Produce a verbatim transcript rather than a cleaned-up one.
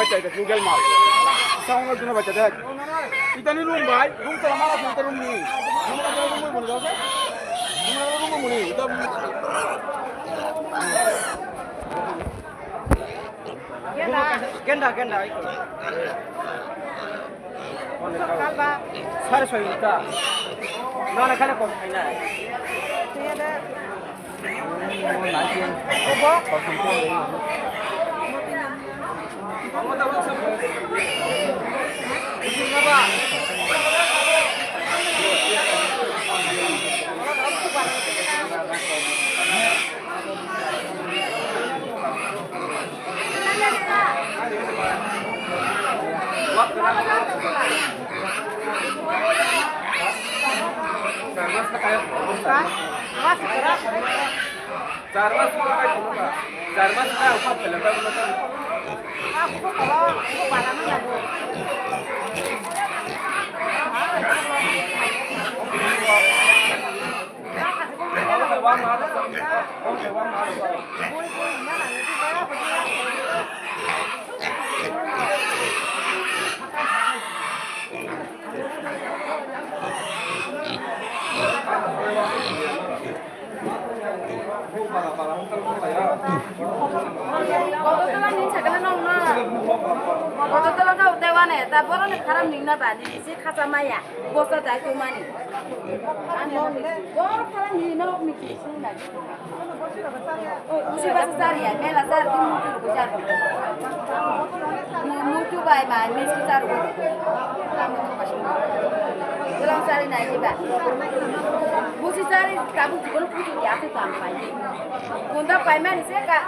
Single mal. Sound duna bacha dek. Itani room bai, room tara mala room tara room ni. Room tara room ni bolo jasa. Room tara room ni. Ita Genda, genda, genda. Sare soi ta. Nana khana kom khaina. Koto tola ni sakana nong na. Koto tola kau tewane, ta boro ni kharam ni na ba ni si khacha maya, bosa dai tu mani. Ani boro kharam ni na mi ki sung na. Usi basa sari ya, mela sari tu mutu ko sari. Mu-, mutu bai ma, miski sari ko. Ulang sari na iba. Musi sari kabu jibon putu ya tu tam pai. Kunda pai mani se ka.